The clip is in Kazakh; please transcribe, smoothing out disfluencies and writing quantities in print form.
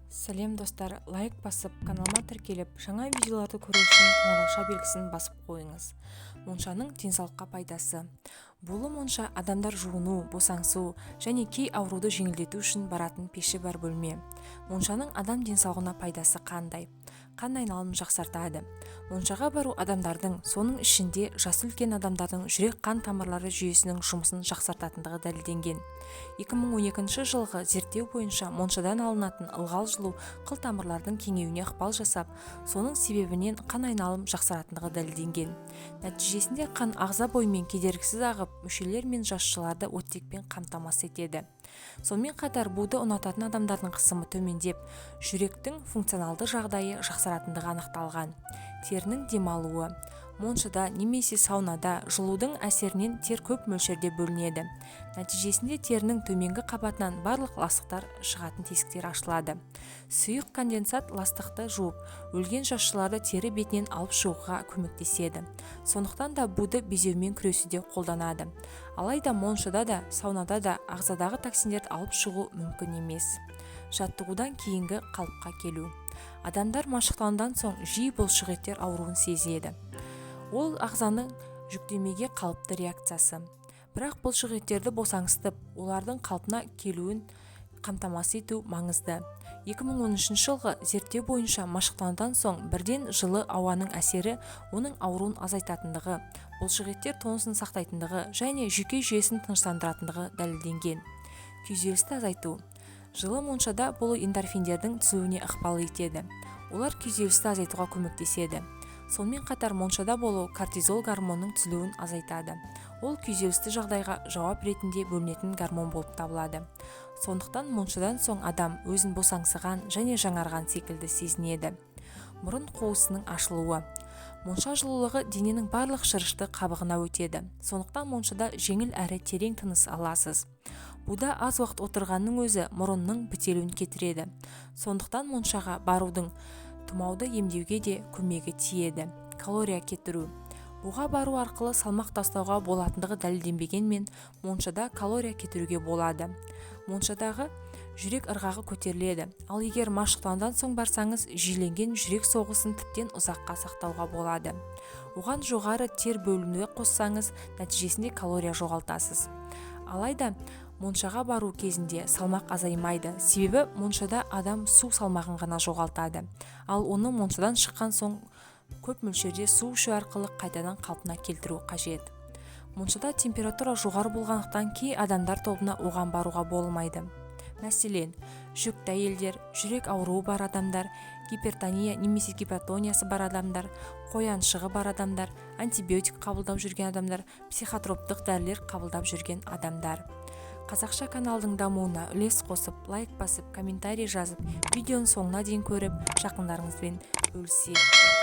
Сәлем, достар! Лайк басып, каналыма тіркеліп, жаңа видеоларды көру үшін қоңырауша белгісін басып қойыңыз. Моншаның денсаулыққа пайдасы. Булы монша – адамдар жуыну, босаңсу және кей ауруды жеңілдету үшін баратын пеші бар бөлме. Моншаның адам денсаулығына пайдасы қандай? Қан айналымын жақсартады. Моншаға бару адамдардың, соның ішінде жасы үлкен адамдардың жүрек-қан тамырлары жүйесінің жұмысын жақсартатындығы дәлелденген. 2012 жылғы зерттеу бойынша, моншадан алынатын ылғал жылу қыл тамырлардың кеңеюіне ықпал жасап, соның себебінен қан айналым жақсаратындығы дәлелденген. Нәтижесінде қан ағза бойымен кедергісіз ағып, мүшелер мен жасушаларды оттекпен қамтамасыз етеді. Сонымен қатар буды ұнататын адамдардың қысымы төмендеп, жүректің функционалды жағдайы жақсаратындығы анықталған. Терінің демалуы. Моншада немесе саунада жылудың әсерінен тер көп мөлшерде бөлінеді. Нәтижесінде терінің төменгі қабатынан барлық ластықтар шығатын тесіктер ашылады. Сұйық конденсат ластықты жуып, өлген жасушаларды тері бетінен алып шығуға көмектеседі. Сондықтан да буды безеумен күресуде қолданады. Алайда моншада да, саунада да ағзадағы токсиндерді алып шығу мүмкін емес. Жаттығудан кейінгі қалыпқа келу. Адамдар машықтанудан соң жиі бұлшықеттер ауруын сезеді. Ол ағзаның жүктемеге қалыпты реакциясы. Бірақ бұлшықеттерді босаңсытып, олардың қалпына келуін қамтамасыз ету маңызды. 2013 жылғы зерттеу бойынша, машықтанудан соң бірден жылы ауаның әсері оның ауруын азайтатындығы, бұлшықеттер тонусын сақтайтындығы және жүйке жүйесін тыныштандыратындығы дәлелденген. Күйзелісті азайту. Жылы моншада болу эндорфиндердің түзілуіне ықпал етеді. Олар күйзелісті азайтуға көмектеседі. Сонымен қатар моншада болу кортизол гормонының түзілуін азайтады. Ол күйзелісті жағдайға жауап ретінде бөлінетін гормон болып табылады. Сондықтан моншадан соң адам өзін босаңсыған және жаңарған секілді сезінеді. Мұрын қуысының ашылуы. Монша жылулығы дененің барлық шырышты қабығына өтеді. Сондықтан моншада жеңіл әрі терең тыныс аласыз. Буда аз уақыт отырғанның өзі мұрынның бітелуін кетіреді. Сондықтан моншаға барудың тұмауды емдеуге де көмегі тиеді. Калория кетіру. Буға бару арқылы салмақ тастауға болатындығы дәлелденбегенмен, моншада калория кетіруге болады. Моншадағы жүрек ырғағы көтеріледі. Ал егер машықтанудан соң барсаңыз, жиіленген жүрек соғысын тіптен ұзаққа сақтауға болады. Оған жоғары тер бөлінуді қоссаңыз, нәтижесінде калория жоғалтасыз. Алайда моншаға бару кезінде салмақ азаймайды, себебі моншада адам су салмағын ғана жоғалтады. Ал оны моншадан шыққан соң көп мөлшерде су ішу арқылы қайтадан қалпына келтіру қажет. Моншада температура жоғары болғандықтан, кей адамдар тобына оған баруға болмайды. Мәселен, жүкті әйелдер, жүрек ауруы бар адамдар, гипертония немесе гипотониясы бар адамдар, қояншығы бар адамдар, антибиотик қабылдап жүрген адамдар, психотроптық дәрілер қабылдап жүрген адамдар. Қазақша каналдың дамуына үлес қосып, лайк басып, комментарий жазып, видеоның соңына дейін көріп, жақындарыңызбен бөлісе